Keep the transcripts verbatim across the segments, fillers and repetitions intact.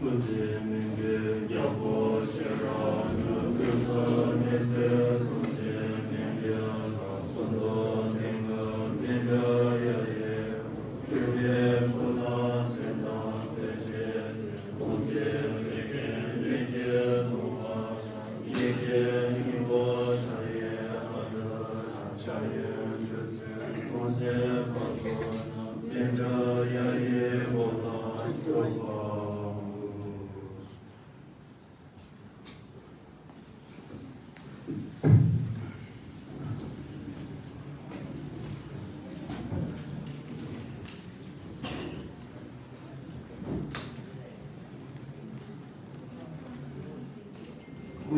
ཀུན་གཤིས་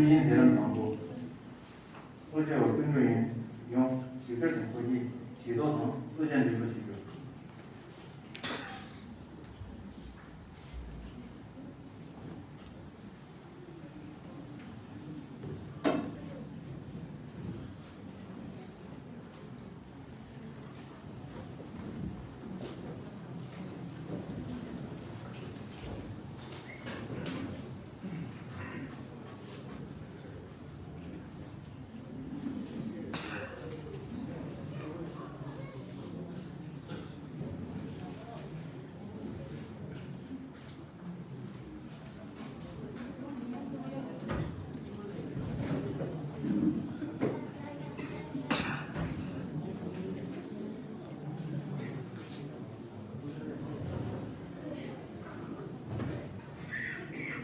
མཛད་རིམ་དང་པོ། གཙོ་ཆེ་བ་ཀུན་འགྲོ་ཡིན། ཡང་ཞིབ་ཕྲ་ཞིག་ཁོ་གྱིས་བྱིས་ཏོག་དང་གཙོ་ཆེ་འདྲི་གཅོད་བྱེད་དགོས།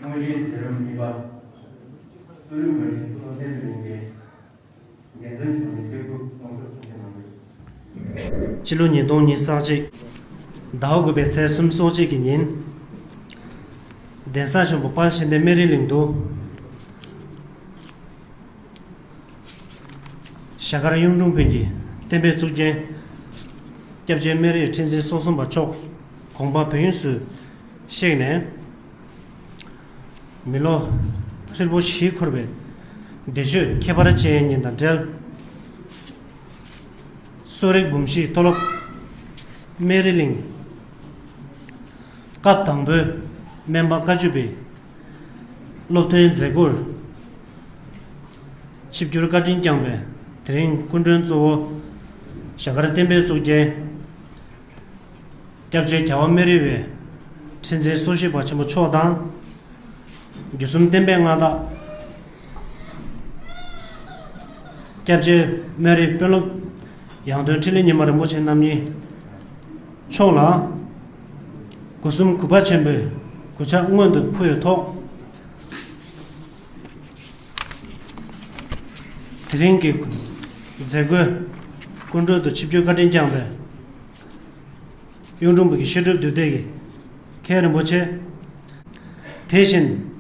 དངོས་གཞིའི་མཛད་རིམ་གཉིས་པ། གསོ་རིག་མ་ཎི་ཐུགས་སྨོན་ལྷུན་གྱིས། འགན་འཛིན་ཚོགས་མི་སྐྱབས་མགོན་དཀོན་མཆོག་ཚོགས་ཆེན་ནང་ཡོད། སྤྱི་ལོ་ཉིས་སྟོང་ཉི་ཤུ་རྩ་གཅིག་ཟླ་བ་དགུ་པའི་ཚེས་སུམ་ཅུ་སོ་གཅིག་གི་ཉིན། གདན་ས་ཆེན་པོ་དཔལ་ཤེས་ལྡན་སྨན་རིའི་གླིང་དུ། ཞྭ་དཀར་གཡུང་དྲུང་བོན་གྱི་བསྟན་པའི་གཙུག་རྒྱན་སྐྱབས་རྗེ་སྨན་རིའི་ཁྲི་འཛིན་སོ་གསུམ་པ་མཆོག་དགོངས་པ་བོད་ཡུལ་དུ་གཤེགས་ནས། མི་ལོ་ཧྲིལ་པོ་བཞི་འཁོར་བའི་བདེ་མཆོད་ཁྱད་པར་ཅན་ཉིན་དང་འབྲེལ། གསོ་རིག་འབུམ་བཞིའི་མཐོ་སློབ་སྨན་རིའི་གླིང་། སྐབས་དང་པོའི་སྨན་པ་བཀའ་བརྒྱུད་པའི་སློབ་ཐོན་མཛད་སྒོར་ཆིབས་བསྒྱུར་བཀའ་དྲིན་བསྐྱངས་པའི་དེ་རིང་སྐུ་མགྲོན་གཙོ་བོ་ཞྭ་དཀར་བསྟན་པའི་གཙུག་རྒྱན་སྐྱབས་རྗེ་རྒྱལ་བ་སྨན་རི་བའི་ཁྲི་འཛིན་སོ་བཞི་པ་ཆེན་པོ་མཆོག་དང་། བརྒྱུད་གསུམ་བསྟན་པའི་མངའ་བདག་སྐྱབས་རྗེ་སྨན་རིའི་དཔོན་སློབ་ཡང་སྟོན་འཕྲིན་ལས་ཉི་མ་རིན་པོ་ཆེ་རྣམ་གཉིས་མཆོག་ལ། སྒོ་གསུམ་གུས་པ་ཆེན་པོས་གུས་ཕྱག་སྔོན་དུ་ཕུལ་བའི་ཐོག་དེ་རིང་གི་མཛད་སྒོའི་སྐུ་མགྲོན་དུ་ཆིབས་བསྒྱུར་བཀའ་དྲིན་བསྐྱངས་པའི་གཡུང་དྲུང་བོན་གྱི་བཤད་སྒྲུབ་འདུས་སྡེ་གི་མཁན་རིན་པོ་ཆེ། དེ་བཞིན་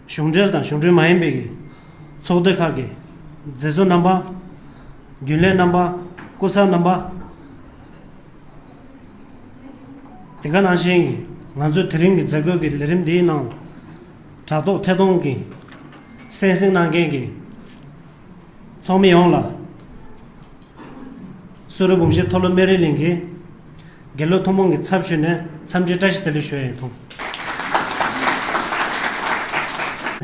གཞུང་འབྲེལ་དང་གཞུང་འབྲེལ་མ་ཡིན་པའི་ཚོགས་སྡེ་ཁག་གི་མཛད་གཙོ་རྣམ་པ། རྒྱུན་ལས་རྣམ་པ། སྐུ་ཚབ་རྣམ་པ། དེ་ག་ནང་བཞིན་གྱི་ང་ཚོ་དེ་རིང་གི་མཛད་སྒོའི་གི་ལས་རིམ་འདིའི་ནང་དྲ་ཐོག་ཐད་གཏོང་གི་གསན་གཟིགས་གནང་མཁན་གྱི་ཚོགས་མི་ཡོངས་ལ། གསོ་རིག་འབུམ་བཞི་མཐོ་སློབ་སྨན་རིའི་གླིང་གི་དགེ་སློབ་ཐུན་མོང་གི་ཚབ་ཞུས་ནས་འཚམས་འདྲི་བཀྲ་ཤིས་བདེ་ལེགས་ཞུ་ཡ་ཡིན་ཐུང་།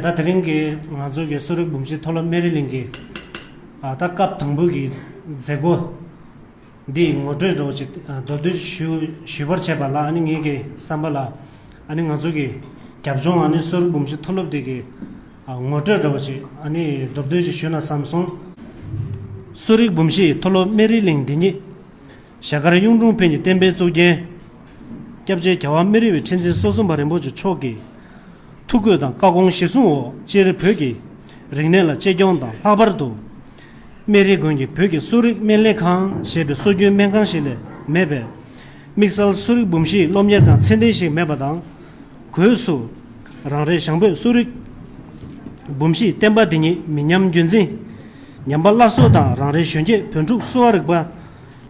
ད་དེ་རིང་གི་ང་ཚོ་གི་གསོ་རིག་འབུམ་བཞི་མཐོ་སློབ་སྨན་རིའི་གླིང་གི་ཨ་ད་སྐབས་དང་པོ་གི་མཛད་སྒོ་འདི་ངོ་སྤྲོད་འདྲ་བོ་ཅིག་མདོར་བསྡུས་ཞུ་ཞུས་པར་བྱས་པ་ལ། ཨ་ནི་ངེད་ཀྱི་བསམ་པ་ལ་ཨ་ནི་ང་ཚོ་གི་རྒྱབ་ལྗོངས་ཨ་ནི་གསོ་རིག་འབུམ་བཞི་མཐོ་སློབ་འདི་གི་ཨ་ངོ་སྤྲོད་འདྲ་བོ་ཅིག་ཨ་ནི་མདོར་བསྡུས་ཅིག་ཞུས་ན་བསམ་སོང་། གསོ་རིག་འབུམ་བཞི་མཐོ་སློབ་སྨན་རིའི་གླིང་འདི་ཉིད་ཞྭ་དཀར་གཡུང་དྲུང་བོན་གྱི་བསྟན་པའི་གཙུག་རྒྱན་སྐྱབས་རྗེ་རྒྱལ་བ་སྨན་རི་བའི་ཁྲི་འཛིན་སོ་གསུམ་པ་རིན་པོ་ཆེ་མཆོག་གི་ཐུགས་བཀོད་དང་བཀའ་དགོངས་གཞིར་བཟུང་འོག་སྤྱིར་བོད་ཀྱི་རིག་གནས་ལ་གཅེས་སྐྱོང་དང་། ལྷག་པར་དུ་སྨན་རི་དགོན་གྱི་བོད་ཀྱི་གསོ་རིག་སྨན་ལས་ཁང་ཞེས་པའི་སྲོལ་རྒྱུན་སྨན་ཁང་ཞིག་ལས་མེད་པས། དམིགས་བསལ་གསོ་རིག་འབུམ་བཞིའི་སློབ་གཉེར་དང་ཚད་ལྡན་ཞིག་མེད་པ་དང་། སྒོས་སུ་རང་རེའི་ཞང་བོད་གསོ་རིག་འབུམ་བཞིའི་བསྟན་པ་འདི་ཉིད་མི་ཉམས་རྒྱུན་འཛིན། ཉམས་པ་སླར་གསོ་དང་། རང་རེའི་གཞོན་སྐྱེས་བོན་ཕྲུག་གསོ་བ་རིག་པ་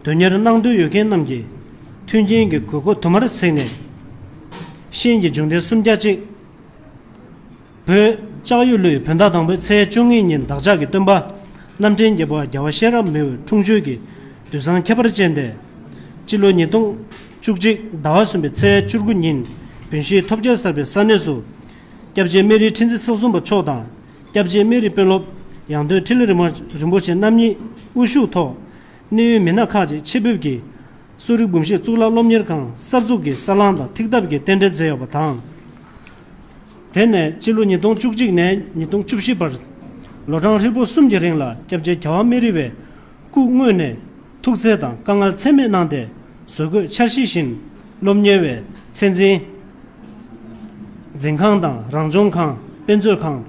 དོན་གཉེར་གནང་འདོད་ཡོད་མཁན་རྣམས་ཀྱི་མཐུན་རྐྱེན་གྱི་དགོས་མཁོ་དུ་མར་གཟིགས་ནས། ཤིང་གི་འབྱུང་ལྡན་སུམ་བརྒྱ་གཅིག་བོད་ལྕགས་ཡོས་ལོའི་བོད་ཟླ་དང་པོའི་ཚེས་བཅུ་གཉིས་ཉིན་བདག་ཅག་གི་སྟོན་པ་རྣམ་འདྲེན་རྒྱལ་པོ་རྒྱལ་བ་གཤེན་རབ་མི་བོའི་འཁྲུངས་མཆོད་ཀྱི་དུས་བཟང་ཁྱད་པར་ཅན་ཏེ། སྤྱི་ལོ་ཉིས་སྟོང་བཅུ་གཅིག་ཟླ་བ་གསུམ་པའི་ཚེས་བཅུ་དགུ་ཉིན་ བོན་གཞིས་ཐོབ་རྒྱལ་ཟེར་བའི་ས་གནས་སུ། སྐྱབས་རྗེ་སྨན་རིའི་ཁྲི་འཛིན་སོ་གསུམ་པ་མཆོག་དང་། སྐྱབས་རྗེ་སྨན་རིའི་དཔོན་སློབ་ཡང་སྟོན་འཕྲིན་ལས་རིན་པོ་ཆེ་རྣམ་གཉིས་དབུ་བཞུགས་ཐོག་གནད་ཡོད་མི་སྣ་ཁག་ཅིག་ཆེད་ཕེབས་ཀྱིས། གསོ་རིག་འབུམ་གཞིས་གཙུག་ལག་སློབ་གཉེར་ཁང་གསར་འཛུགས་ཀྱི་ས་བསླང་དང་ཐིག་གདབ་ཀྱི་རྟེན་འབྲེལ་མཛད་ཡོད་པ་དང་། དེ་ནས་སྤྱི་ལོ་ཉིས་སྟོང་བཅུ་གཅིག་ནས་ཉིས་སྟོང་བཅུ་བཞི་བར། ལོ་གྲངས་ཧྲིལ་པོ་གསུམ་གྱི་རིང་ལ་སྐྱབས་རྗེ་རྒྱལ་བ་སྨན་རི་བའི་སྐུ་དངོས་ནས་ཐུགས་བརྩེ་དང་དཀའ་ངལ་ཚད་མེད་གནང་སྟེ། བཟོ་བཀོད་འཆར་གཞི་བཞིན་སློབ་གཉེར་བའི་ཚད་འཛིན། འཛིན་ཁང་དང་རང་སྦྱོང་ཁང་། དཔེ་མཛོད་ཁང་།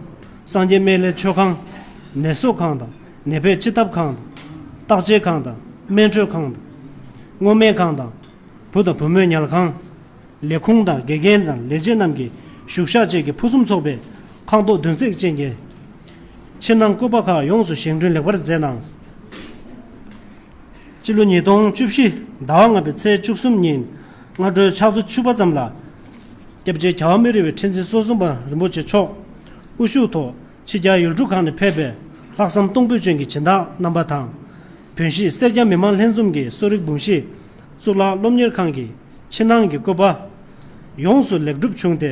སངས་རྒྱས་སྨན་བླའི་མཆོད་ཁང་། ནད་གསོ་ཁང་དང་ནད་པའི་སྤྱི་ཐབ་ཁང་དང་། བརྟག་དཔྱད་ཁང་དང་སྨན་སྤྲོད་ཁང་དང་། སྔོ་སྨན་ཁང་དང་། བུ་དང་བུ་མོའི་ཉལ་ཁང་། ལས་ཁུངས་དང་དགེ་རྒན་དང་ལས་བྱེད་རྣམས་ཀྱི་བཞུགས་ཤག་བཅས་ཀྱི་ཕུན་སུམ་ཚོགས་པའི་ཁང་ཐོག་བདུན་བརྩེགས་ཅན་གྱི་ཕྱི་ནང་བཀོད་པ་ཁག་ཡོངས་སུ་བཞེངས་སྐྲུན་ལེགས་པར་མཛད་གནང་། སྤྱི་ལོ་ཉིས་སྟོང་བཅུ་བཞི་ཟླ་བ་ལྔ་པའི་ཚེས་བཅུ་གསུམ་ཉིན། སྔ་དྲོའི་ཕྱག་ཚོད་བཅུ་པ་ཙམ་ལ། སྐྱབས་རྗེ་རྒྱལ་བ་སྨན་རི་བའི་ཁྲི་འཛིན་སོ་གསུམ་པ་རིན་པོ་ཆེ་མཆོག་དབུ་བཞུགས་ཐོག་ཕྱི་རྒྱལ་ཡུལ་གྲུ་ཁག་ནས་ཕེབས་པའི་ལྷག་བསམ་གཏོང་ཕོད་ཅན་གྱི་སྦྱིན་བདག་རྣམ་པ་དང་། བོན་གཞིས་སེར་སྐྱ་མི་མང་ལྷན་འཛོམས་ཀྱིས་གསོ་རིག་འབུམ་གཞིས་གཙུག་ལག་སློབ་གཉེར་ཁང་གི་ཕྱི་ནང་གི་བཀོད་པ་ཡོངས་སུ་ལེགས་གྲུབ་བྱུང་སྟེ།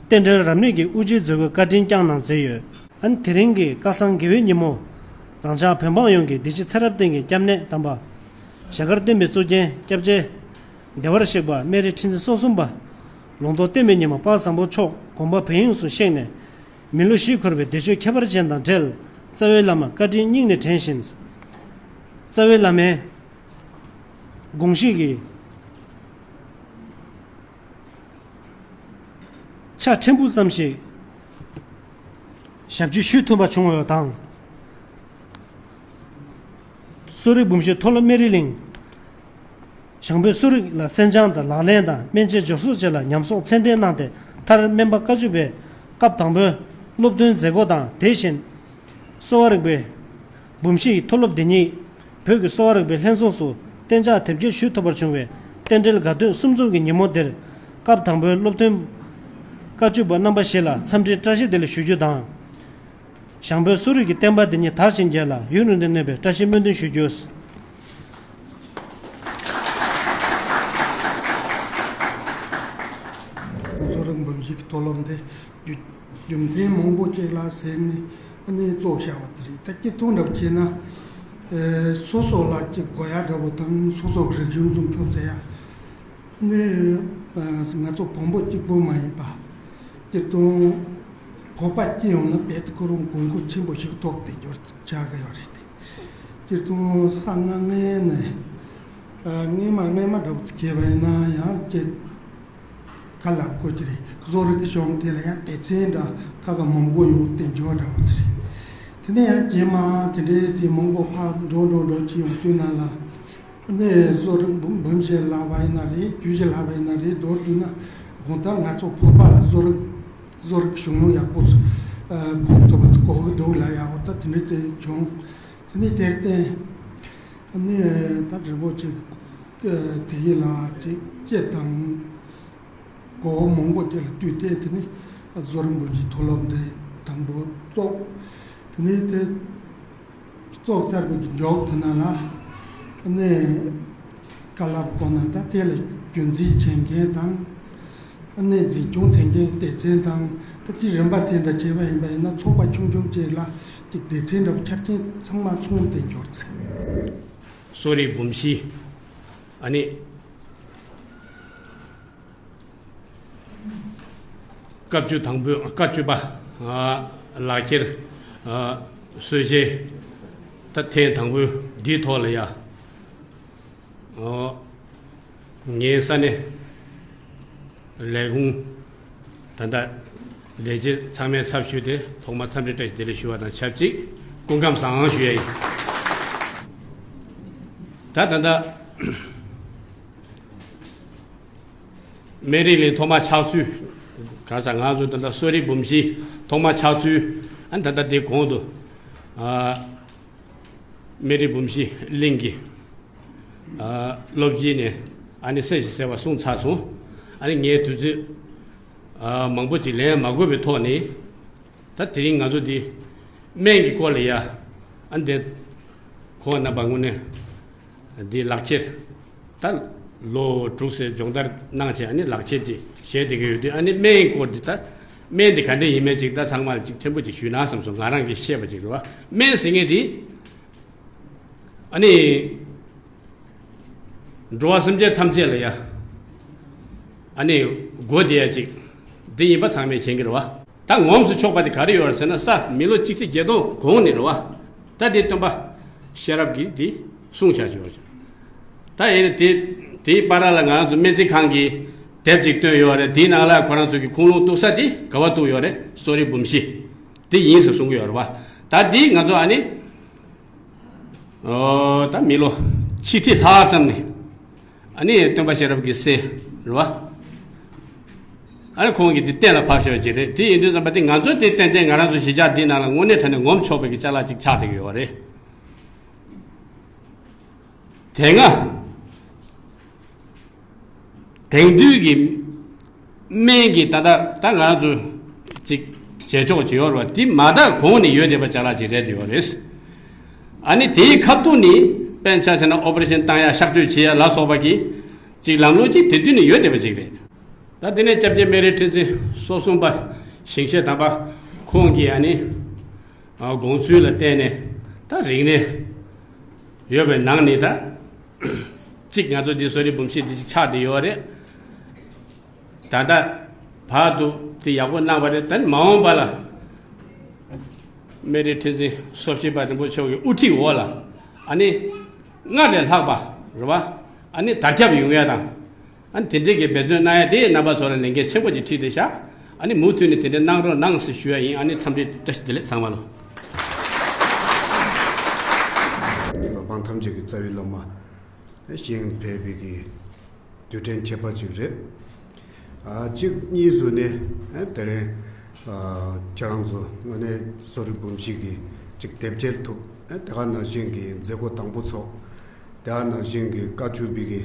རྟེན་འབྲེལ་རབ་གནས་ཀྱི་དབུ་འབྱེད་མཛད་སྒོའི་བཀའ་དྲིན་བསྐྱངས་གནང་མཛད་ཡོད། ཨ་ནི་དེ་རིང་གི་བསྐལ་བཟང་དགེ་བའི་ཉིན་མོ། རང་ཅག་བོད་འབངས་ཡོངས་ཀྱི་བདེ་སྐྱིད་ཚེ་རབས་གཏན་གྱི་སྐྱབས་གནས་དམ་པ། ཞྭ་དཀར་བསྟན་པའི་གཙུག་རྒྱན་སྐྱབས་རྗེ་བདེ་བར་གཤེགས་པ་སྨན་རི་ཁྲི་འཛིན་སོ་གསུམ་པ། ལུང་རྟོགས་བསྟན་པའི་ཉི་མ་དཔལ་བཟང་པོ་མཆོག་དགོངས་པ་བོད་དབྱིངས་སུ་གཤེགས་ནས། མི་ལོ་བཞི་འཁོར་བའི་བདེ་མཆོག་ཁྱད་པར་ཅན་དང་འབྲེལ། རྩ་བའི་བླ་མ་བཀའ་དྲིན་སྙིང་ནས་དྲན་བཞིན། རྩ་བའི་བླ་མའི་དགོངས་གཞི་གི་ཆ་ཕྲན་བུ་ཙམ་ཞིག་ཞབས་ཕྱི་ཞུ་ཐུབ་པ་བྱུང་ཡོད་དང་། གསོ་རིག་འབུམ་གཞིས་མཐོ་སློབ་སྨན་རིའི་གླིང་། ཞང་བོད་གསོ་རིག་ལ་གསན་སྦྱང་དང་ལག་ལེན་དང་སྨན་དཔྱད་འཇོག་གསོ་བཅས་ལ་ཉམས་གསོག་ཚད་ལྡན་གནང་སྟེ། མཐར་སྨན་པ་བཀའ་བཅུ་པའི་སྐབས་དང་པོའི་སློབ་ཐོན་མཛད་སྒོ་དང་། དེ་བཞིན་གསོ་བ་རིག་པའི་འབུམ་གཞིས་མཐོ་སློབ་འདི་ཉིད་བོད་ཀྱི་གསོ་བ་རིག་པའི་ལྷན་ཚོགས་སུ་གཏན་འཇགས་དེབ་སྐྱེལ་ཞུ་ཐུབ་པར་བྱུང་བའི་རྟེན་འབྲེལ་དགའ་སྟོན་གསུམ་འཛོམས་ཀྱི་ཉིན་མོ་འདིར། སྐབས་དང་པོའི་སློབ་ཐོན་བཀའ་བཅུ་པ་རྣམ་པ་བཞི་ལ་འཚམས་འདྲིའི་བཀྲ་ཤིས་བདེ་ལེགས་ཞུ་རྒྱུ་དང་། ཞང་བོད་གསོ་རིག་གི་བསྟན་པ་འདི་ཉིད་དར་ཞིང་རྒྱས་ལ་ཡུན་རིང་དུ་གནས་པའི་བཀྲ་ཤིས་སྨོན་འདུན་ཞུ་རྒྱུ། གསོ་རིག་འབུམ་གཞིས་ཀྱི་མཐོ་སློབ་འདི་རྒྱུ་རྒྱུ་མཚན་མང་པོ་ཅིག་ལ་ཟེར་ནས་ནས་བཙུགས་བཞག་པ་དེ་རེད། ད་སྤྱིར་བཏང་འདྲ་པོ་བྱས་ན། ཨེ། སོ་སོ་ལ་ཅིག་དགོས་ཡ་འདྲ་པོ་དང་། སོ་སོ་གི་རིག་གཞུང་སྲུང་སྐྱོབ་བྱེད་ཡ། ནི། ཨ། ང་ཚོ་བོན་པོ་གཅིག་པོ་མ་ཡིན་པ། སྤྱིར་བཏང་བོད་པ་སྤྱི་ཡོངས་ལ་རྦད་དེ་ཁོ་རང་དགོས་མཁོ་ཆེན་པོ་ཞིག་ཐོག་དེ་འབྱོར་ཆགས་ཀྱི་ཡོད་རེད་དེ། སྤྱིར་བཏང་ས་ང་ངན་ནས། ཨ། སྔས་མ་སྔས་མ་འདྲ་པོ་ཅིག་བྱས་པ་ཡིན་ན་ཡང་ཅིག་ག་ལབ་དགོས་ཀྱི་རེད། བཟོ་རིག་གི་གཞུང་དེ་ལ་ཡང་སྡེ་ཚན་འདྲ་ཁ་ཁ་མང་པོ་ཡོད་དེ་འབྱོར་འདྲ་པོ་ཅིག་རེད། དེ་ནས་ཡང་རྗེས་མ་དེ་འདྲའི་དེ་མང་པོ་ཕར་འགྲོ་འགྲོ་འགྲོ་ཅིག་ཡོང་དུས་ན་ལ། ནས་བཟོ་རིག་འབུམ་འབུམ་གཞིས་ལབ་པ་ཡིན་ན་རེད། རྒྱུད་གཞིས་ལབ་པ་ཡིན་ན་རེད། མདོར་བསྡུས་ན་གང་ལྟར་ང་ཚོ་བོད་པ་ལ་བཟོ་རིག་བཟོ་རིག་གཞུང་ལུགས་ཡག་པོ་ཕུགས་ཐུབ་པ་ཅིག་གོ་གི་འདུག་ལབ་ཡག་པོ་ད་དེ་འདྲ་ཅིག་བྱུང་། དེ་ནས་དེར་བརྟེན་ནས་ད་རིན་པོ་ཆེ་དེ་ཡི་ལ་ཅིག་སྐྱེ་དང་གོ་བ་མང་པོ་ཅིག་ལ་ལྟོས་ཏེ། དེ་ནས་བཟོ་རིག་འབུམ་གཞིས་མཐོ་སློབ་འདི་དང་པོ་བཙུགས། དེ་ནས་དེ། བཙུགས་ཚར་བའི་མཇུག་དེ་ན་ལ། ནས་བཀའ་སློབ་སྐོར་ན་ད་དེ་ལ་རྒྱུན་འཛིན་བྱེད་མཁན་དང་། ནས་འཛིན་སྐྱོང་བྱེད་མཁན་སྡེ་ཚན་དང་། ད་ཅི་རིམ་པ་དེ་འདྲ་བྱས་པ་ཡིན་པ་ཡིན་ན་ཚོགས་པ་ཆུང་ཆུང་ཅིག་ལ་ཅིག་སྡེ་ཚན་འདྲ་པོ་ཆ་རྐྱེན་ཚང་མ་ཚང་སྟེ་འབྱོར་ཚེ། གསོ་རིག་འབུམ་གཞིས་ཨ་ནི། བཀའ་བཅུ་དང་པོའི་བཀའ་བཅུ་པ། ཨ། ལག་ཁྱེར། ཨ། སྲོལ་འབྱེད། ད་ཐེངས་དང་པོའི་འདིའི་ཐོག་ལ་ཡ། ཨོ། ངའི་ས་གནས་ལས་ཁུངས་ད་ལྟ་ལས་བྱེད་ཚང་མའི་ཚབ་ཞུས་ཏེ་ཐོག་མར་འཚམས་འདྲི་བཀྲ་ཤིས་བདེ་ལེགས་ཞུ་བ་དང་ཆབས་ཅིག་སྐུ་ཁམས་བཟང་ཞུ་ཡ་ཡིན། ད་ད་ལྟ། སྨན་རིའི་གླིང་ཐོག་མ་ཆགས་ཚུལ། ག་ས་ང་ཚོ་ད་ལྟ་གསོ་རིག་འབུམ་གཞིས་ཐོག་མ་ཆགས་ཚུལ། ཨ་ནི་ད་ལྟ་དེ་གོང་དུ། ཨ། སྨན་རིའི་འབུམ་གཞིས་གླིང་གི། ཨ། སློབ་སྤྱི་ནས་ཨ་ནི་གསལ་ཞིང་གསལ་བ་གསུངས་ཚར་སོང་། ཨ་ནི་ངས་དུས་ཚོད། ཨ། མང་པོ་ཅིག་ལེན་མ་དགོས་པའི་ཐོག་ནས། ད་དེ་རིང་ང་ཚོ་འདི་སྨན་གྱི་སྐོར་ལ་ཡ། ཨ་ནི་དེ་ཁོང་རྣམ་པ་ངོས་ནས་འདི་ལག་ཁྱེར་ད་ ལོ་དྲུག་ཙམ་སྦྱོང་བརྡར་གནང་བྱས། ཨ་ནི་ལག་ཁྱེར་ཅིག་བཞེས་བསྡད་ཀྱི་ཡོད་དུས། ཨ་ནི་སྨན་སྐོར་འདི་ད་སྨན་འདི་ག་འདྲ་ཡིན་མིན་ཅིག་ད་ཚང་མ་ལ་ཅིག་ཕྲན་བུ་ཅིག་ཞུས་ན་བསམ་སོང་། ང་རང་གིས་ཤེས་པ་ཅིག་རེད་བ། སྨན་ཟེར་མཁན་འདི་ཨ་ནི་འགྲོ་བ་སེམས་ཅན་ཐམས་ཅད་ལ་ཡ་ཨ་ནི་དགོས་བསྡད་ཡ་ཅིག་འདི་ཡིན་པ་ཚང་མས་མཁྱེན་གྱི་རེད་བ། ད་ངོམས་སུ་ཆོག་པ་དེ་ག་རེ་ཡོད་རེད་ཟེར་ན། ས་མི་ལོ་གཅིག་ཁྲི་བརྒྱད་སྟོང་གོང་ནས་རེད་བ། ད་དེ་སྟོན་པ་ཤེས་རབ་ཀྱིས་དེ་གསུངས་བཞག་ཡོད་རེད། ད་ཡིན་ན་དེ་དེའི་བར་ལ་ང་རང་ཚོ་སྨན་རྩིས་ཁང་གིས་དེབ་ཅིག་བཏོན་ཡོད་རེད། དེའི་ནང་ལ་ཁོ་རང་ཚོ་གི་ཁུངས་ལུང་གཏུག་ས་དེ་ག་བ་གཏུག་ཡོད་རེད། གསོ་རིག་འབུམ་བཞི་དེ་ཡིན་ཟེར་གསུང་གི་ཡོད་རེད་བ། ད་དེ་ང་ཚོ་ཨ་ནི་ཨོ་ད་མི་ལོ་ཆིག་ཁྲི་ལྷག་ཙམ་ནས་ཨ་ནི་སྟོན་པ་ཤེས་རབ་ཀྱི་སྲས་རེད་བ། ཨ་ནི་ཁོང་གིས་འདི་གཏན་ལ་ཕབ་བཞག་པ་ཅིག་རེད། དེ་ཡིན་དུས་ཙམ་པ་དེ་ང་ཚོ་དེ་ཏན་ཏན་ང་རང་ཚོ་གཞིས་ཆགས་འདི་ནང་ལ་དངོས་གནས་དྲང་གནས་ངོམ་ཆོག་པའི་གི་ཅ་ལག་ཅིག་ཆགས་བསྡད་ཀྱི་ཡོད་རེད། དེ་སྔ་དེང་དུས་ཀྱི་སྨན་གྱི་ད་ལྟ་ད་ང་རང་ཚོ་ཅིག་བྱེད་ཆོག་ཅིག་ཡོད་རེད་བ། དེ་མ་དག་གོང་ནས་ཡོད་བསྡད་པ་ཅ་ལག་ཅིག་རེད་ཡོད་རེད། ཨ་ནི་དེའི་ཁ་ཐུག་ནས་དཔེར་ན་ཆ་བཞག་ན་ཨོ་པ་རེ་ཤན་བཏང་ཡ། གཤག་བཅོས་བྱེད་ཡ་ལ་སོགས་པ་གི་ཅིག་ལམ་ལུགས་ཅིག་དེ་དུས་ནས་ཡོད་བསྡད་པ་ཅིག་རེད། ད་དེ་ནས་སྐྱབས་རྗེ་སྨན་རིའི་ཁྲི་འཛིན་སོ་གསུམ་པ་ཞིང་གཤེགས་དམ་པ་ཁོང་གིས་ཨ་ནི་དགོངས་ཚུལ་ལ་བརྟེན་ནས་ད་རིག་གནས་ཡོད་པའི་ནང་ནས་ད་གཅིག་ང་ཚོ་འདི་གསོ་རིག་འབུམ་བཞི་འདི་ཅིག་ཆགས་བསྡད་ཡོད་རེད། ད་ལྟ་བར་དུ་དེ་ཡག་པོ་གནང་བ་རེད། ད་མ་འོངས་པ་ལ་སྨན་རིའི་ཁྲི་འཛིན་སོ་བཞི་པ་རིན་པོ་ཆེ་གི་དབུ་ཁྲིད་འོག་ལ་ཨ་ནི་སྔར་ལས་ལྷག་པ་རེད་བ། ཨ་ནི་དར་ཁྱབ་ཡོང་ཡ་དང་། ཨ་ནི་དེ་འདྲའི་གི་འབད་བརྩོན་གནང་ཡ་དེ་རྣམ་པ་ཚོ་ལ་ལས་འགན་ཆེན་པོ་ཅིག་ཁྲིད་བསྡད་ཤག་ཨ་ནི་མུ་མཐུད་ནས་དེ་འདྲ་གནང་རོགས་གནང་ཟེར་ཞུ་ཡ་ཡིན། ཨ་ནི་འཚམས་འདྲི་བཀྲ་ཤིས་བདེ་ལེགས་ཚང་མ་ལ། འབངས་ཐམས་ཅད་ཀྱི་རྩ་བའི་བླ་མ། གཞན་ཕེབས་པའི་གི་དུས་དྲན་ཁྱད་པར་ཅིག་རེད། ཨ་གཅིག་གཉིས་སུ་ནས་ཨ་དེ་རིང་ཨ་ཁྱེད་རང་ཚོ་དངོས་གནས་གསོ་རིག་འབུམ་བཞི་གི་གཅིག་དེབ་སྐྱེལ་ཐུབ། ཨ་དེ་ག་ནང་བཞིན་གྱི་མཛད་སྒོ་དང་པོ་ཚོགས། དེ་ག་ནང་བཞིན་གྱི་བཀའ་བཅུ་པའི་གི་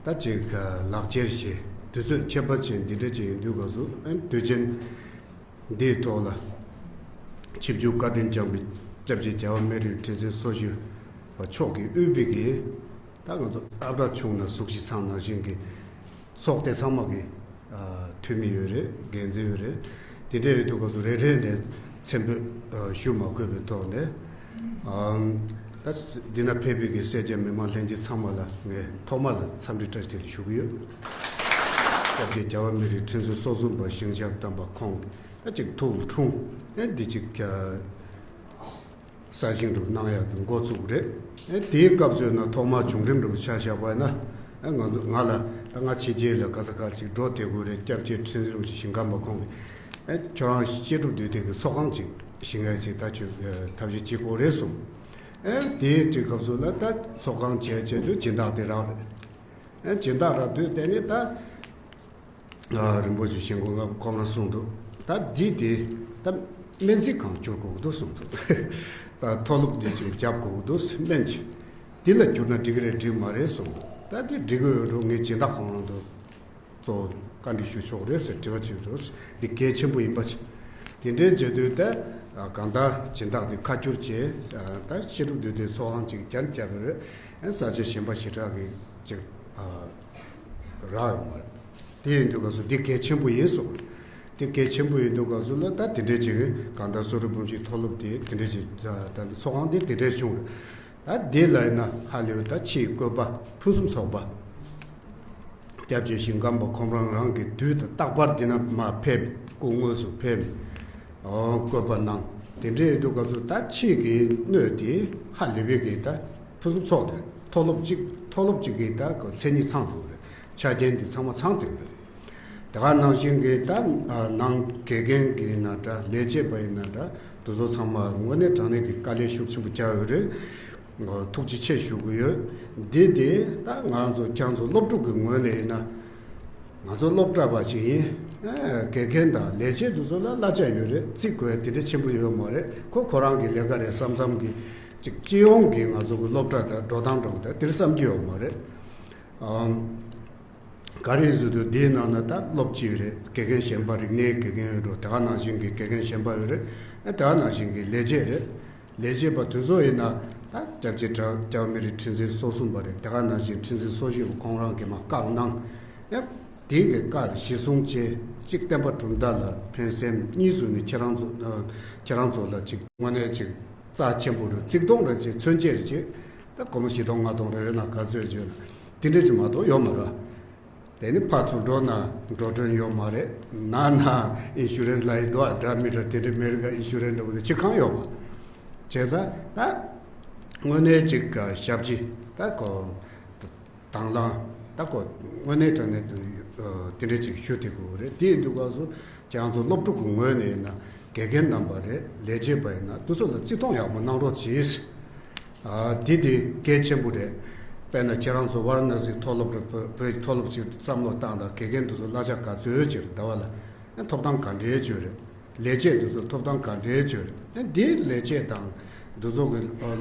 ད་ཅིག་ལག་འཁྱེར་བཞེས། དུས་ཚོད་ཁྱད་པར་ཅན་འདི་འདྲ་ཅིག་ཡིན་དུས་སྐབས་སུ་ཨ་དུས་ཆེན་འདིའི་ཐོག་ལ་ཆིབས་བསྒྱུར་བཀའ་དྲིན་བསྐྱངས་པའི་སྐྱབས་རྗེ་རྒྱལ་བ་སྨན་རིའི་ཁྲི་འཛིན་སོ་བཞི་པ་མཆོག་གིས་དབུས་པའི་གི་ད་ང་ཚོ་ཨ་བྲ་ཆུང་ན་གཟུགས་གཞི་ཚང་ནང་བཞིན་གྱི་ཚོགས་སྡེ་ཚང་མ་གི་ཨ་འཐུས་མི་ཡོད་རེད། འགན་འཛིན་ཡོད་རེད། དེ་འདྲ་ཡོད་དུས་སྐབས་སུ་རེ་རེ་ནས་མཚན་འབོད་ཨ་ཞུ་མ་དགོས་པའི་ཐོག་ནས་ཨ་ད་འདི་ན་ཕེབས་པའི་གི་སེར་སྐྱ་མི་མང་ལྷན་རྒྱས་ཚང་མ་ལ་ངས་ཐོག་མ་ལ་འཚམས་འདྲི་བཀྲ་ཤིས་བདེ་ལེགས་ཞུ་གི་ཡོད། སྐྱབས་རྗེ་རྒྱལ་བ་སྨན་རིའི་ཁྲི་འཛིན་སོ་གསུམ་པ་ཞིང་གཤེགས་དམ་པ་ཁོང་ད་ཅིག་ཐུགས་འཁྲུངས་ཨེ་འདི་ཅིག་ཨ་གསར་བཞེངས་རུ་གནང་ཡག་གི་འགོ་བཙུགས་རེད། ཨེ་དེའི་སྐབས་སུ་ཡིན་ན་ཐོག་མར་བྱུང་རིམ་རུ་ཆ་བཞག་པ་ཡིན་ན། ཨེ་ང་ཚོ་ང་ལ་ད་ང་ཕྱི་རྒྱལ་ལ་ག་ས་ག་ཅིག་འགྲོ་བསྡད་དགོས་རེད། སྐྱབས་རྗེ་ཁྲི་འཛིན་རིན་པོ་ཆེ་ཞིང་ཁམས་པ་ཁོང་གིས་ཨེ་ཁྱོད་རང་བཤད་སྒྲུབ་འདུས་སྡེ་གི་ཚོགས་ཁང་ཅིག་བཞེངས་ཡག་ཅིག་ད་ཁྱོད་ཨེ་ཐབས་ཤེས་བྱེད་དགོས་རེད་གསུངས། ཨེ་དེའི་དུས་སྐབས་སུ་ལ་ད་ཚོགས་ཁང་བྱས་བྱས་དུས་སྦྱིན་བདག་དེ་རག་རེད། ཨེ་སྦྱིན་བདག་རག་དུས་དེ་ནས་ད། ཨ་རིན་པོ་ཆེ་ཞིང་ཁམས་ཁོང་ལ་གསུངས་འདུག་ད་འདི་དེ་ད་སྨན་རྩིས་ཁང་བསྒྱུར་དགོས་ཀྱི་འདུག་གསུངས་འདུག་ད་མཐོ་སློབ་འདི་ཅིག་བརྒྱབ་དགོས་ཀྱི་འདུག་སྨན་ཅིག་འདི་ལ་བསྒྱུར་ན་འགྲིག་གི་རེད་འགྲིག་མ་རེད་གསུངས་འདུག་ད་འདི་འགྲིག་གི་ཡོད་འགྲོ། ངས་སྦྱིན་བདག་ཁོང་རང་དུ་གཙོ་བོ་བཀའ་འདྲི་ཞུ་ཆོག་རེད་ཟེར་དྲི་བ་བྱེད་འགྲོ། འདི་གལ་ཆེན་པོ་ཡིན་པ་ཅིག་དེ་འདྲའི་བྱེད་དུས་ད་གང་ལྟར་སྦྱིན་བདག་དེ་ཁ་བསྒྱུར་བྱས། ད་བཤད་སྒྲུབ་འདུས་སྡེ་ཚོགས་ཁང་ཅིག་བརྒྱབ་བརྒྱབ་རེད། ས་ཆ་གཞན་པ་ཞེ་དྲག་གི་ཅིག་རག་ཡོང་བ་རེད། དེ་ཡིན་དུས་སྐབས་སུ་འདི་གལ་ཆེན་པོ་ཡིན་གསུངས། འདི་གལ་ཆེན་པོ་ཡིན་དུས་སྐབས་སུ་ལ་ད་དེ་འདྲའི་ཅིག་གང་ལྟར་གསོ་རིག་འབུམ་བཞིའི་མཐོ་སློབ་དེ་དེ་འདྲའི་ཅིག་ད་ད་ཚོགས་ཁང་དེ་དེ་འདྲའི་བྱུང་རེད། ད་འདི་ལ་ཡིན་ན་ཧ་ལས་པའི་ད་ཕྱིའི་བཀོད་པ་ཕུན་སུམ་ཚོགས་པ། སྐྱབས་རྗེ་ཞིང་ཁམས་པ་ཁོང་རང་རང་གི་དུས་དང་རྟག་པར་འདི་ན་མར་ཕེབས། སྐུ་དངོས་སུ་ཕེབས། ཨོ་བཀོད་པ་གནང་། དེ་འདྲའི་ཡིན་དུས་སྐབས་སུ་ད་ཕྱིའི་གི་སྣོད་དེ་ཧ་ལས་པའི་གི་ད་ཕུན་སུམ་ཚོགས་ཏེ་མཐོ་སློབ་གཅིག་མཐོ་སློབ་གཅིག་གི་ད་གོ་མཚན་ཉིད་ཚང་ཐུབ་རེད། ཆ་རྐྱེན་འདི་ཚང་མ་ཚང་ཐུབ་རེད། དེ་ག་ནང་བཞིན་གྱི་ད་ནང་དགེ་རྒན་གྱི་ཡིན་ན་འདྲ། ལས་བྱེད་པ་ཡིན་ན་འདྲ། དེ་ཚོ་ཚང་མ་དངོས་གནས་དྲང་གནས་ཀྱི་དཀའ་ལས་ཤུགས་ཆེན་པོ་བརྒྱབ་ཡོད་རེད། ཐུགས་རྗེ་ཆེ་ཞུ་གི་ཡོད། འདི་དེ་ད་ང་རང་ཚོ་ཁྱེད་རང་ཚོ་སློབ་ཕྲུག་གི་ངོས་ནས་ཡིན་ན། ང་ཚོ་སློབ་གྲྭ་པ་ཞིག་ཡིན། དགེ་རྒན་དང་ལས་བྱེད་དེ་ཚོ་ལ་གླ་ཆ་ཡོད་རེད། བརྩི་དགོས་དེ་འདྲ་ཆེན་པོ་ཡོད་མ་རེད། ཁོ་ཁོ་རང་གི་ལས་ཀ་རེད་བསམ་བསམ་གྱི་ཅིག་སྤྱི་ཡོངས་ཀྱི་ང་ཚོ་གི་སློབ་གྲྭ་དང་འགྲོ་སྟངས་འདྲ་བོ་དེ་འདྲ་བསམ་གྱི་ཡོད་མ་རེད། ག་རེ་ཟེར་དུས་འདིའི་ནང་ན་ད་སློབ་སྤྱི་ཡོད་རེད། དགེ་རྒན་གཞན་པ་རིག་གནས་དགེ་རྒན་ཡོད་འགྲོ། དེ་ག་ནང་བཞིན་གྱི་དགེ་རྒན་གཞན་པ་ཡོད་རེད། ཨ་དེ་ག་ནང་བཞིན་གྱི་ལས་བྱེད་རེད། ལས་བྱེད་པ་དེ་ཚོ་ཡིན་ན་ད་སྐྱབས་རྗེ་རྒྱལ་བ་མི་རིགས་ཁྲི་འཛིན་སོ་གསུམ་པ་རེད། དེ་ག་ནང་བཞིན་ཁྲི་འཛིན་སོ་བཞི་པ་ཁོང་རང་གིས་མར་བཀའ་གནང་། ཡང་དེ་གི་བཀའ་ལ་གཞི་བཟུང་བྱས། གཅིག་བསྟན་པ་གྲུབ་མཐའ་ལ་ཕན་སེམས། གཉིས་སུ་ནི་ཁྱེད་རང་ཚོ་ཁྱེད་རང་ཚོ་ལ་ཅིག་དངོས་གནས་ཅིག་རྩ་ཆེན་པོ་རེད། གཅིག་སྟོང་རེ་ཅིག་མཚོན་བྱེད་རེ་ཅིག་ད་སྒོར་མོ་བཞི་སྟོང་ལྔ་སྟོང་རེ་ཡོད་ན་ག་ཚོད་ཅིག་ན་དེ་འདྲ་ཅིག་མ་གཏོགས་ཡོད་མ་རེད། དེ་ནི་ཕར་ཚུར་འགྲོ་ན་འགྲོ་གྲོན་ཡོད་མ་རེད། ན་ན་ཨིན་ཤུ་རན་སི་ལ་ཡི་འདུག་ཨ། འདྲ་མི་འདྲ་དེ་འདྲ་མི་རིགས་ཨིན་ཤུ་རན་སི་འདྲ་བོ་དེ་ཅི་གང་ཡོད་མ། བྱས་ཙང་ད་དངོས་གནས་ཅིག་ཞབས་ཕྱི་ད་ཁོ་དང་བླངས་ད་ཁོ་དངོས་གནས་དྲང་གནས་དེ་འདྲ་ཅིག་ཞུ་དེ་དགོས་རེད། དེ་ཡིན་དུས་སྐབས་སུ་ཁྱེད་རང་ཚོ་སློབ་ཕྲུག་གི་ངོས་ནས་ཡིན་ན་དགེ་རྒན་རྣམ་པ་རེད། ལས་བྱེད་པ་ཡིན་ན་དེ་ཚོ་ལ་བརྩི་མཐོང་ཡག་པོ་གནང་རོགས་གྱིས། ཨ། དེ་དེ་གལ་ཆེན་པོ་རེད། དཔེར་ན་ཁྱེད་རང་ཚོ་ཝཱ་ར་ཎ་སིའི་མཐོ་སློབ་རེད། བོད་བོད་མཐོ་སློབ་ཅིག་བསམ་བློ་བཏང་དང་། དགེ་རྒན་དེ་ཚོ་གླ་ཆ་ག་ཚོད་ཅིག་རེད། ཟླ་བ་ལ་ཐོབ་ཐང་ག་འདྲའི་ཅིག་རེད། ལས་བྱེད་དེ་ཚོ་ཐོབ་ཐང་ག་འདྲའི་ཅིག་རེད། ཨ། འདི་ལས་བྱེད་དང་དེ་ཚོ་གི་ཨ་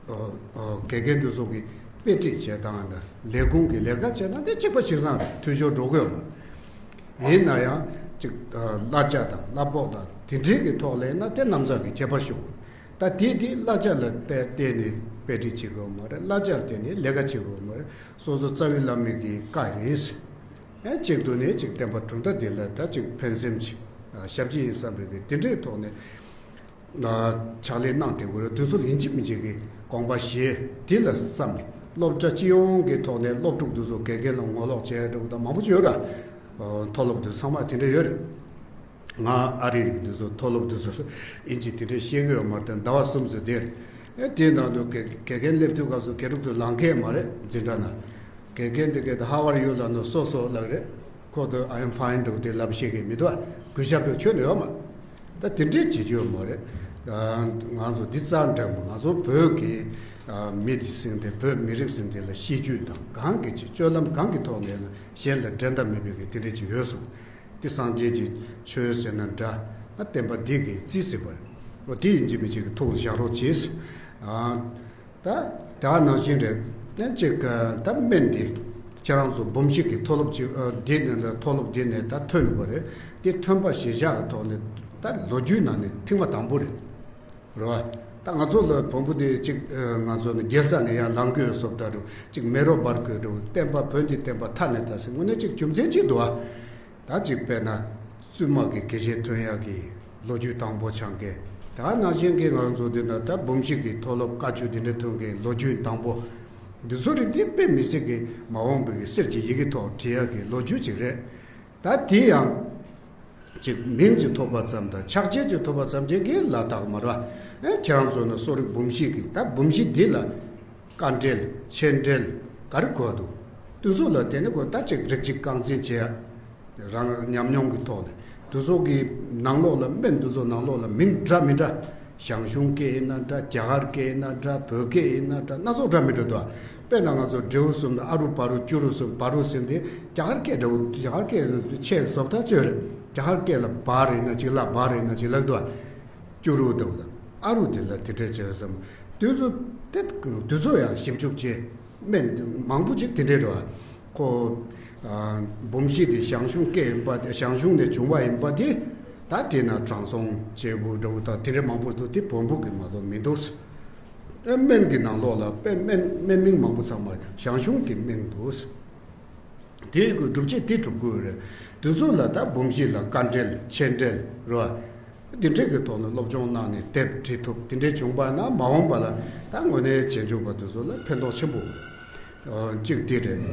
ཨ་ཨ་དགེ་རྒན་དེ་ཚོ་གི་དཔེ་ཁྲིད་བྱེད་སྟངས་དང་ལས་ཁུངས་ཀྱི་ལས་ཀ་བྱེད་སྟངས་དེ་གཅིག་པ་གཅིག་རྐྱང་རེད། འཐུས་ཤོར་འགྲོ་གི་ཡོད་མ་རེད། ཡིན་ན་ཡང་ཅིག་ཨ་གླ་ཆ་དང་གླ་ཕོགས་དང་དེ་འདྲའི་གི་ཐོག་ལ་ཡིན་ན་དེ་རྣམ་གཞག་གི་ཁྱད་པར་ཤོར་གི་རེད། ད་དེ་དེ་གླ་ཆ་ལ་བལྟས་བལྟས་ནས་དཔེ་ཁྲིད་བྱེད་དགོས་མ་རེད། གླ་ཆ་ལ་བལྟས་ནས་ལས་ཀ་བྱེད་དགོས་མ་རེད། སོ་སོ་རྩ་བའི་བླ་མའི་གི་བཀའ་ཡིན། ཨེ་གཅིག་ཏུ་ནས་ཅིག་བསྟན་པ་གྲུབ་མཐའ་འདི་ལ་ད་ཅིག་ཕན་སེམས་ཅིག་ཞབས་ཕྱི་ཡིན་བསམ་པའི་གི་དེ་འདྲའི་ཐོག་ནས་ཕྱག་ལས་གནང་བསྡད་དགོས་རེད། དེ་ཚོ་ལ་ཡིན་གཅིག་མིན་གཅིག་གི་དགོངས་པ་བཞེས། དེ་ལ་བསམ་ནས་སློབ་གྲྭ་སྤྱི་ཡོངས་ཀྱི་ཐོག་ནས་སློབ་ཕྲུག་དེ་ཚོ་དགེ་རྒན་ལ་ངོ་ལོག་བྱས་འགྲོ་གི་ད་མང་པོ་ཅིག་ཡོད་ར། མཐོ་སློབ་དེ་ཚང་མ་དེ་འདྲ་ཡོད་རེད། ང་ཨ་རི་འདི་ཚོ་མཐོ་སློབ་འདི་ཚོ་ཨིན་ཇི་དེ་འདྲས་ཤེས་ཀྱི་ཡོད་མ་རེད། ཟླ་བ་གསུམ་ཙམ་བསྡད་རེད། ཨེ་དེའི་ནང་དུ་དགེ་དགེ་རྒན་སླེབས་དུས་སྐབས་སུ་དགེ་ཕྲུག་ཚོ་ལངས་ཀྱི་མ་རེད། འཛིན་གྲྭ་ནང་དགེ་རྒན་དེ་གས་དེ་How are you ལབ་ན་So so ལབ་རེད། ཁོ་ཚོ་I am fine འདྲ་བོ་དེ་ལབ་ཤེས་ཀྱི་མི་འདུག་ཨ། གུས་ཞབས་པའི་ཁྱོན་ནས་ཡོད་མ་རེད། ད་དེ་འདྲས་བྱེད་རྒྱུ་ཡོད་མ་རེད། ཨ་ང་ཚོ་འདི་རྩ་འདྲ་མོ་ང་ཚོ་བོད་ཀྱི་ཨ་མི་དེ་ཟིན་ཏེ་བོད་མི་རིགས་ཟིན་དེ་ལ་གཤིས་རྒྱུད་དང་གང་གི་ཅིག་སྤྱོད་ལམ་གང་གི་ཐོག་ནས་ན་གཞན་ལ་འགྲན་ཟླ་མེད་པའི་གི་དེ་འདྲས་ཅིག་ཡོད་སོང་། དེ་སངས་རྒྱས་ཀྱི་ཆོས་ཟེར་ན་འདྲ། ཨ་བསྟན་པ་འདི་གི་རྩིས་ཟིན་པ་རེད། འོ་དེ་ཡིན་གཅིག་མིན་གཅིག་གི་ཐུགས་ལ་བཞག་རོགས་གྱིས། ཨ་ད་ད་ནང་བཞིན་རེད། ཨ་ཅིག་ད་སྨན་འདི་ཁྱེད་རང་ཚོ་འབུམ་བཞི་གི་མཐོ་སློབ་ཅིག་ཨ་འདི་ནས་ལ་མཐོ་སློབ་འདི་ནས་ད་ཐོན་པ་རེད། དེ་ཐོན་པ་གཞིར་བཞག་གི་ཐོག་ནས་ད་ལོ་རྒྱུས་ནང་ནས་ཐེངས་མ་དང་པོ་རེད། རེད་བ། ད་ང་ཚོ་ལ་བོན་པོ་དེ་གཅིག་ཨ་ང་ཚོ་ནི་རྒྱལ་ས་ནས་ཡར་ལངས་དགོས་སོབ་ད་རུ་གཅིག་མེ་རོ་འབར་དགོས་འགྲོ། བསྟན་པ་བོན་གྱི་བསྟན་པ་མཐའ་ནས་ད་ཟེར་དངོས་གནས་གཅིག་རྒྱུ་མཚན་གཅིག་འདུག་བ། ད་གཅིག་དཔེར་ན་བཙུན་མ་གི་དགེ་བཤེས་ཐོན་ཡག་གི་ལོ་རྒྱུས་དང་པོ་སྦྱང་མཁན། ད་ནང་བཞིན་གྱི་ང་ཚོ་འདི་ན་ད་འབུམ་བཞི་གི་མཐོ་སློབ་བཀའ་བརྒྱུད་འདི་འདྲ་ཐོན་མཁན་ལོ་རྒྱུས་དང་པོ། འདི་ཚོ་རིགས་དེ་དཔེ་མི་སྲིད་ཀྱི་མ་འོངས་པའི་གི་གསེར་གྱི་ཡི་གེ་ཐོག་བྲིས་ཡག་གི་ལོ་རྒྱུས་གཅིག་རེད། ད་དེ་ཡང་ཅིག་མིང་ཅིག་ཐོབ་པ་ཙམ་དང་ཕྱག་རྗེས་ཅིག་ཐོབ་པ་ཙམ་གྱིས་གི་ལ་དྭགས་མ་ར། ཨེ་ཁྱེད་རང་ཚོ་ནི་གསོ་རིག་འབུམ་བཞི་གི་ད་འབུམ་བཞི་འདི་ལ་དཀའ་འགྲེལ་ཆེ་འགྲེལ་ག་རེ་དགོས་འདུག་དེ་ཚོ་ལ་བརྟེན་ནས་གོ་ད་ཅིག་རིགས་གཅིག་རྐང་འཛིན་བྱེད་ཡ། རང་ཉམས་མྱོང་གི་ཐོག་ནས་དེ་ཚོ་གི་ནང་ལོགས་ལ་སྨན་དེ་ཚོ་ནང་ལོགས་ལ་མིང་འདྲ་མི་འདྲ། ཞང་ཞུང་སྐད་ཡིན་ན་འདྲ། རྒྱ་གར་སྐད་ཡིན་ན་འདྲ། བོད་སྐད་ཡིན་ན་འདྲ། སྣ་ཚོགས་འདྲ་མི་འདྲ་འདུག་དཔེར་ན་ང་ཚོ་འབྲས་བུ་གསུམ་དང་ཨ་རུ་བ་རུ་སྐྱུ་རུ་གསུམ་བ་རུ་ཟེར་འདི་རྒྱ་གར་སྐད་འདྲ་བོ། རྒྱ་གར་སྐད་ཆེས་བཟོ་ལྟ་ཅི་ཡོད་རེད། རྒྱ་གར་སྐད་ལ་བ་རེད་ན་གཅིག་ལ་བ་རེད་ན་གཅིག་ལ་འདུག་སྐྱུ་རུ་འདྲ་བོ་དང་ཨ་རུ་དེ་ལ་དེ་འདྲས་བྱས་བསམ། དུས་ཚོད་དེ་དུས་ཚོད་ཡང་ཞིབ་འཇུག་བྱས། སྨན་མང་པོ་ཅིག་དེ་འདྲས་རེད་བ། ཁོ་ཨ་འབུམ་བཞི་དེ་ཞང་ཞུང་སྐད་ཡིན་པ་དེ། ཞང་ཞུང་ནས་བྱུང་བ་ཡིན་པ་དེ། ད་དེ་ན་དྲང་སྲོང་རྒྱལ་པོ་འདྲ་བོ་དང་དེ་འདྲས་མང་པོ་འདུག་དེ་བོན་པོ་གི་མ་གཏོགས་མི་འདུག་ཨ་སྨན་གྱི་ནང་ལོགས་ལ་དཔེ་སྨན་སྨན་མིང་མང་པོ་ཚང་མ་ཞང་ཞུང་གི་མིང་འདུག་དེ་གི་སྒྲུབ་བྱེད་དེ་གྲུབ་དགོས་རེད། དེ་ཚོ་ལ་ད་འབུམ་བཞི་ལ་དཀའ་འགྲེལ་ཆེ་འགྲེལ་རེད་བ། དེ་འདྲས་ཀྱི་ཐོག་ནས་སློབ་སྦྱོང་གནང་ནས་དེབ་བྲིས་ཐུབ་དེ་འདྲས་བྱུང་པ་ན་མ་འོངས་པ་ལ་ད་དངོས་གནས་རྗེས་འཇུག་པ་དེ་ཚོ་ལ་ཕན་ཐོགས་ཆེན་པོ་ཡོད། ཨ་གཅིག་དེ་རེད།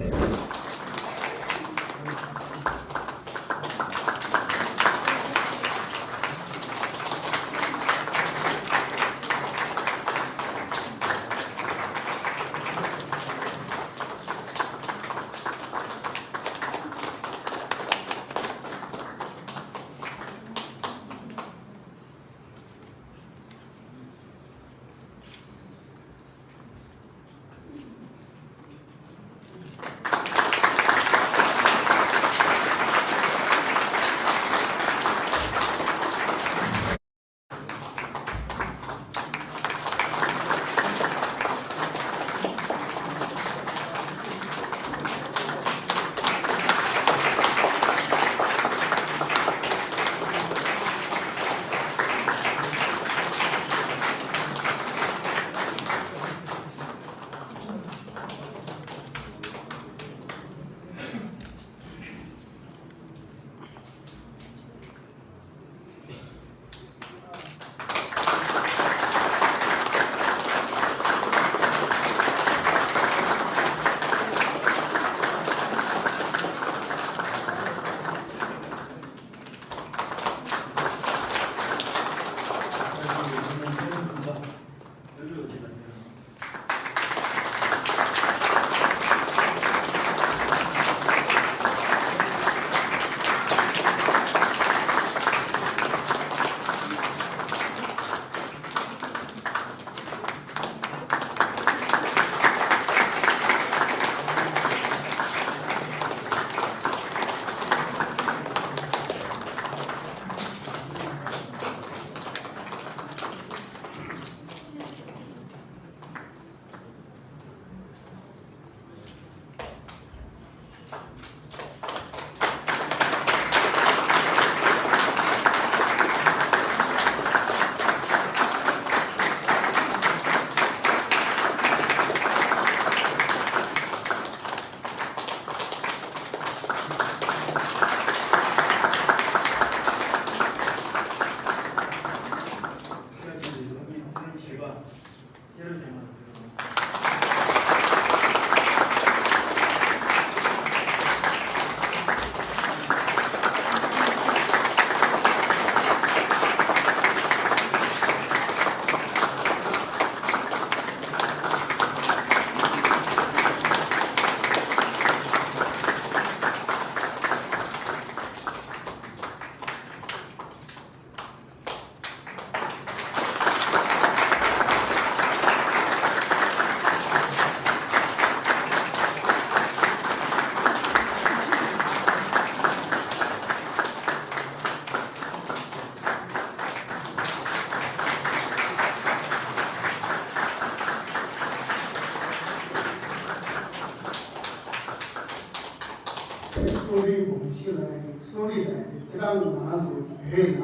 ཤེས་ལ་ཡང་གི་གསོ་རིག་ལ་ཡང་གི་དེ་ལྟ་བུ་ང་རང་ཚོ་བོད་ལ་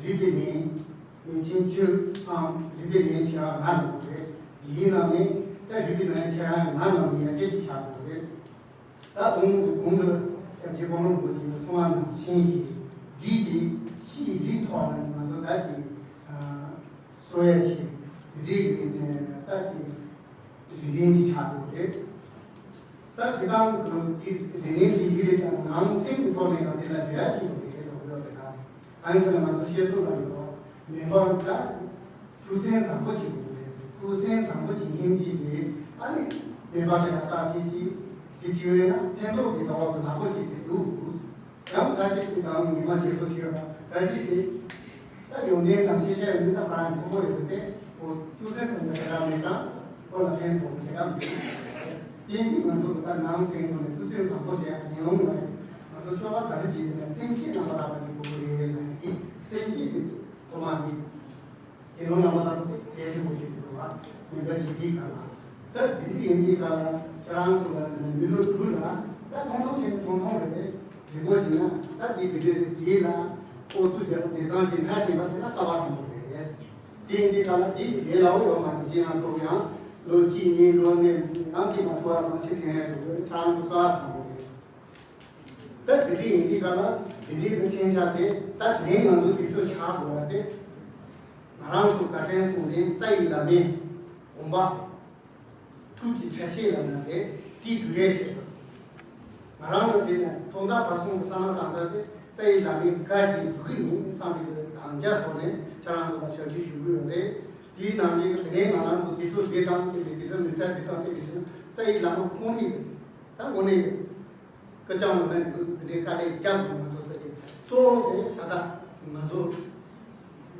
རིག་པའི་ནད་ཉེན་ཆེན་བཅུ་དང་རིག་པའི་ནད་ཆེ་བ་ལྔ་ཡོད་རེད། དེའི་ནང་ནས་ད་རིག་པའི་ནད་ཆེ་བ་ལྔ་ནང་ནས་ཡ་གཅིག་ཅིག་ཆགས་ཡོད་རེད། ད་དུང་གོང་དུ་སྐྱབས་རྗེ་དཔོན་སློབ་རིན་པོ་ཆེ་གིས་གསུངས་པ་ནང་བཞིན་གྱི་འདི་དེ་ཕྱིའི་རིགས་ཐོག་ནས་ང་ཚོ་ད་ཅིག་གསོ་ཡ་ཅིག་རིགས་ཀྱི་ད་ཅིག་རིགས་ལྡན་གྱི་ཆགས་འདུག་རེད། ད་དེ་དང་གི་རིགས་ལྡན་གྱི་ཡིད་རེད་དང་ནང་སེམས་ཀྱི་ཐོག་ནས་ཡང་དེ་ལ་འབྲེལ་བ་ཅིག་ཡོད་རེད་ལབ་ཡོད་རེད། ད་ཨ་ནི་ཟེར་ན་ང་ཚོ་བཤད་སྲོལ་ལ་ཡོད་མེ་འབར་ད། ཐུགས་སེམས་བཟང་པོ་ཞིག་དགོས་རེད། ཐུགས་སེམས་བཟང་པོ་ཞིག་སྙིང་རྗེ་དེ་ཨ་ནི་མེ་འབར་དེ་ལ་བརྟག་དཔྱད་ཞིག་དེ་བྱེད་འོས་ན་ཕན་ཐོགས་ཀྱི་ཟླ་བ་གི་ལག་པ་ཞིག་ཟེར་འདུག་ཡང་བཀྲ་ཤིས་ཀྱི་དང་ཉི་མ་ཞེས་སོགས་ཞུས་པ་བཀྲ་ཤིས་དེ་ད་ཡོན་ཏན་དང་ཤེས་བྱ་ཡོན་ཏན་ད་བར་མཐོན་པོ་ཡོད་དེ་ཁོ་ཐུགས་སེམས་བཟང་པོ་ཞེ་དྲག་མེད་ཀྱང་ཁོ་ལ་ཕན་ཐོགས་ཞེ་དྲག་མེད། དེ་ཡིན་དུས་ང་ཚོ་ད་ནང་སེམས་ཁོ་ནས་ཐུགས་སེམས་བཟང་པོ་ཞེ་དྲག་ཡིན་ལུང་ལ་ང་ཚོ་སྤྱོད་པ་ག་རེ་བྱེད་ཡིན་ན་སེམས་བསྐྱེད་རྣམ་པར་དག་པ་ཞིག་དགོས་ཀྱི་རེད་ལ་ཡིན་སེམས་བསྐྱེད་དེ་ཐོག་མ་དེ། དེ་ནོ་ལ་མ་དང་དེ་ཆེན་པོ་ཞིག་ཏུ་འགྲོ་བ་མི་འདྲ་ཇི་ལྟའི་ག་ལ། ད་དེ་འདྲ་ཡིན་དུས་ག་ལ་ཁྱེད་རང་ཚོ་ལ་ཟེར་ན་མི་ལོ་དྲུག་ལ་ད་ཐོང་ཐོང་བྱས་ནས་ཐོང་ཐོང་རེད་དེ། རིང་པོ་ཞིག་ན་ད་དེ་དེ་འདྲ་རེད། དེ་ལ་ཨོ་ཚུ་རྒྱབ་དེ་ཚང་ཞིག་མཐའ་ཞིག་པ་དེ་ལ་ཀ་བ་སམ་པོ་རེད། དེ་ཡིན་དུས་ག་ལ་དེ་ལས་ལའོ་ཡོད་མ་དེ་ཅི་ང་ཚོ་ཡང་ལོ་གཅིག་གཉིས་འགྲོ་ནས་ཡང་དེ་མ་ཐུ་བ་རང་ཤི་ཐེན་ཡ་དེ་ཁྱེད་རང་ཚོ་ཀ་བ་སམ་པོ་རེད། ད་དེ་འདྲ་ཡིན་དུས་ག་ལ་དེ་འདྲའི་གི་མཁྱེན་ཆ་དེ་ད་དེ་རིང་ང་ཚོ་དུས་ཚོད་ཆགས་དགོས་པ་དེ། ང་རང་ཚོ་བཀའ་དྲིན་གསུམ་ལྡན་རྩ་བའི་བླ་མའི་དགོངས་པ་ཐུགས་ཀྱི་ཆ་ཤས་ལ་ན་དེ་དེའི་འགྲུལ་ཡས་བྱེད་དགོས། ང་རང་ལ་བྱས་ན་ཐོག་མཐའ་བར་གསུམ་གྱི་བསམ་བློ་བཏང་སྟངས་དེ་རྩ་བའི་བླ་མའི་བཀའ་བཞིན་འགྲུལ་གི་ཡིན་བསམ་པའི་གི་དམ་བཅའ་ཐོག་ནས་ཁྱེད་རང་ཚོ་ལ་ཞབས་ཕྱི་ཞུ་གི་ཡོད་རེད། དེའི་ནང་བཞིན་གྱི་དེ་ནས་ང་རང་ཚོ་དུས་ཚོད་འདི་དང་དེ་འདྲའི་དུས་ཚོད་མི་སེར་འདི་དང་དེ་འདྲའི་ཞུ་ན་རྩ་བའི་བླ་མ་ཁོང་ནས་ད་དངོས་གནས་སྐུ་ལྕམ་ལ་ནི་འདི་འདྲའི་དཀའ་ལས་བརྒྱབ་འདུག་ང་ཚོ་ལྟ་ཅི་གཙོ་བོ་དེ་ད་ལྟ་ང་ཚོ་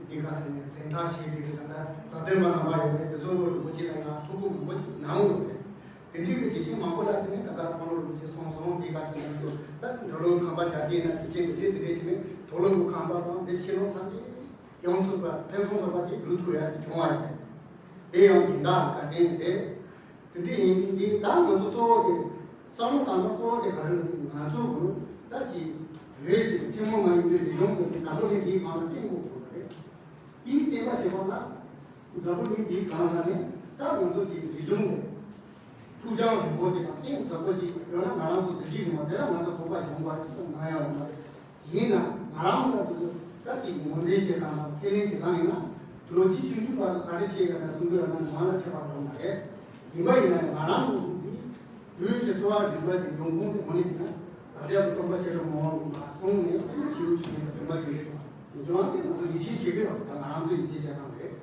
འདི་ག་ཟེར་ནས་གཟེངས་རྟགས་བཞེས་པའི་གི་ད་ལྟ་དགའ་ལྡན་པ་རྣམ་པ་ཡོད་རེད། དེ་ཚོ་ལོ་རིན་པོ་ཆེ་ལ་ཡང་ཐུགས་ཁུར་མང་པོ་ཅིག་གནང་ཡོད་རེད། དེ་འདྲའི་གི་དེ་ཅིག་མང་པོ་ལ་དེ་ནས་ད་ལྟ་ཁོང་ལོ་རིན་པོ་ཆེ་སོང་སོང་། འདི་ག་ཟེར་ནས་ང་ཚོ་ད་འདི་ལོ་ཁང་པ་རྒྱ་སྐྱེད་ན་དེ་ཅིག་འདི་འདྲའི་འདི་འདྲའི་བྱས་ནས་དོ་ལོ་གི་ཁང་པ་དང་འདི་ཕྱི་ལོ་ས་ཅིག་ཡོང་ཚུགས་པ་ཕན་སོང་ཚོགས་པ་ཅིག་འགྲུབ་ཐུབ་ཡ་ཅིག་བྱུང་བ་རེད། དེ་ཡང་དེ་འདྲ་བཀའ་དྲིན་རེད། དེ་འདྲ་ཡིན་དུས་ད་ང་ཚོ་གཙོ་བོ་དེ་བསམ་བློ་གཏོང་སྟངས་གཙོ་བོ་དེ་ག་རེ་རེད། ང་ཚོ་གི་ད་ཅིག་བོད་ཀྱི་ཐུན་མོང་མ་ཡིན་པའི་རིག་གཞུང་གི་འཛམ་བུ་གླིང་འདིའི་སྒང་ལ་བསྟན་དགོས་དགོས་པ་རེད། དེའི་བསྟན་པ་ཞེས་པ་ལ་འཛམ་བུ་གླིང་འདིའི་སྒང་ལ་ནས་ད་ང་ཚོ་གི་རིག་གཞུང་གི་ཕུགས་རྒྱང་རིང་པོ་ཅིག་དང་གཏིང་ཟབ་པོ་ཅིག་ཡོད་ན་ང་རང་ཚོ་གཟི་བརྗིད་ཡོང་བ་དེ་ལ་ང་ཚོ་དགོངས་པ་ཞུ་བ་ཅིག་ཀྱང་གནང་ཡ་ཡོད་མ་རེད། ཡིན་ན་ང་རང་ཚོ་ཚོ་ད་ཅིག་ངོས་འཛིན་བྱེད་སྟངས་དང་ཁས་ལེན་བྱེད་སྟངས་ཡིན་ན་ལོ་རྒྱུས་ཆུང་ཆུང་བར་དུ་ག་རེ་བཤད་ཡོད་ན་གསུང་གི་ཡོད་ན་ང་ལ་ཁྱད་པར་ཡོད་མ་རེད། ཡིན་པ་ཡིན་ན་ང་རང་ཚོ་འདི་བོད་ཀྱི་གསོ་བ་རིག་པ་གི་འབྱུང་ཁུངས་དེ་ངོས་ལེན་བྱེད་ན་བདག་ཅག་གི་སྟོན་པ་བཤད་གྲྭ་མང་བ་གསུང་ནས་ཤེའུ་ཆུ་ནས་སྟོན་པ་ཞིག་རེད། འབྱུང་བ་དེ་ང་ཚོ་ཡིད་ཆེས་བྱེད་ཀྱི་ཡོད། ད་ང་རང་ཚོ་ཡིད་ཆེས་བྱེད་སྟངས་རེད།